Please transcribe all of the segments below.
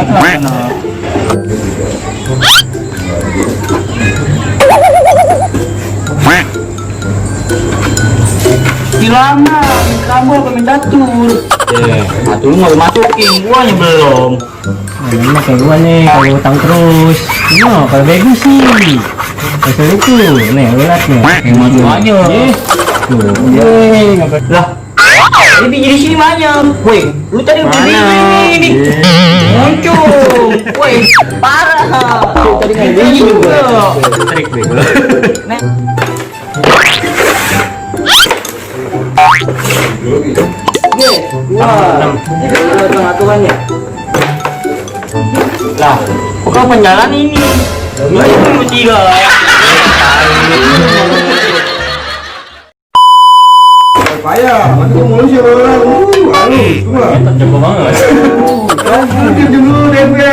baik lah. Lama, kamu apa minta tur? Atur nggak masukin, guanya belum. Ini mah kayak gua nih, kalau utang terus. No, kalau bego sih. Kasih itu, nih lihat nih. Yang maju aja. Tuh, lah. Ini jadi sini banyak. Woi, lu tadi udah ini. Muncul. Woi, parah. Tadi nggak juga. Trik bego. Nih. Wah, ini aturannya. Lah, kok kau penjalan ini? Ini tiga. Payah, mati mulu sih orang. Coba. Jago banget. Diam dulu, Dembe.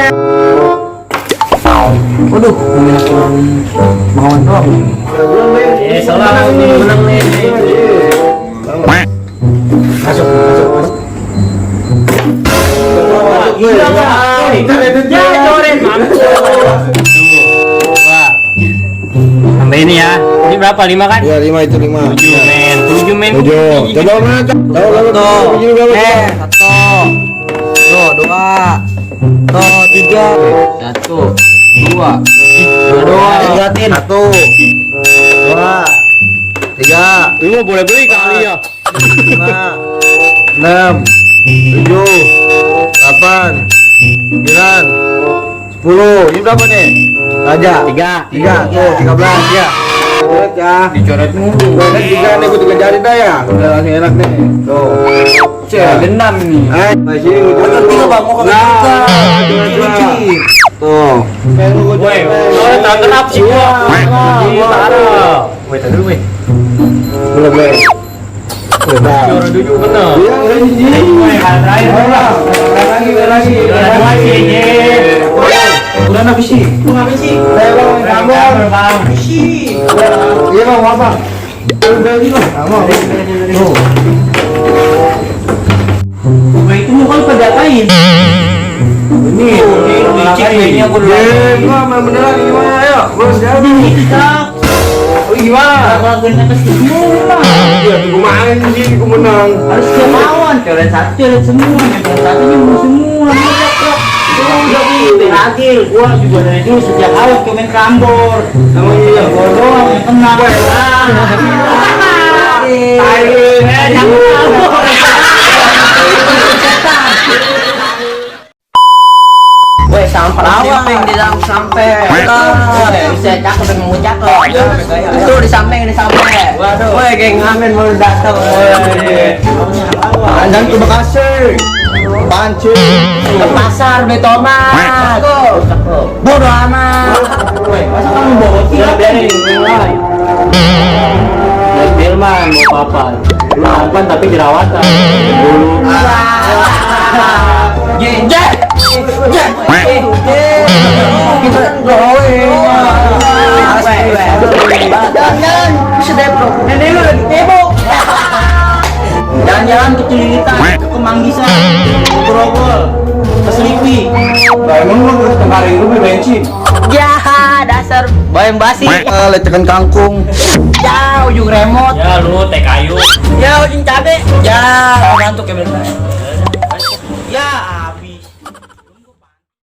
Waduh, mau doang. Salah menang nih. Masuk. Iya lah. Ya, coret mampu. Wah. Sampai ini ya. Ini berapa? 5 kan? Iya, 5 itu 5. 7 men. 7. Coba mana? Tahu. 1, 2, 3. 1, 2, 3. Lu boleh beli kali ya. 5, 6, 7, 8, 9, 10. Ini berapa nih? Aja 3 tuh 13 ya. Coret ya. Dicoret mulu. Coret juga nih, gue 3 jari dah ya. Udah langsung enak nih. Tuh. Dendam nih. Masih ini gue Tinggal bang, mau Tuh. Woi, soalnya tak kenapa sih gua. Gua taruh. Woi, tadi dulu, woi. Boleh. Juara 7 bener. Iya, Woi, hal terakhir. lagi. Udah habis sih. Habis sih. Kamu. Sih. Iya, Bang, apa? Udah ini, Bang. Kamu. Tuh. Woi, itu mau kan pedatain. Ini licin ini aku dulu. Gua main beneran gimana? Ayo, gua siapa? Kita Gimana? lakuin atas semua. Iya, gua main sih, gua menang. Harus siap lawan. Coret 1, coret semua. Coret 1-nya mau semua. Udah gitu, adil. Gua juga dari dulu sejak awal komen Krambor. Sama iya, gua doang yang kena. Woi, sampai lawan yang di sampai. Bisa cakep yang mau cakep. Itu di samping. Waduh. Woi, geng Amin mau datang. Woi. Andan ke Bekasi. Pancing. Ke pasar beli tomat. Bodoh amat. Woi, masa kamu bawa tiga biarin mulai. Delman mau papan. Lu papan tapi jerawatan. Dulu. Jangan bisa depro. Nenek lu lagi tebok. Jalan-jalan ke Cililitan, ke Kemanggisan, ke Grogol, ke Selipi. Lah emang lu terus kemarin lu beli bensin. Ya, dasar bayam basi. Lecekan kangkung. Ya, ujung remote. Ya lu teh kayu. Ya, ujung cabe. Ya, ngantuk ya bener.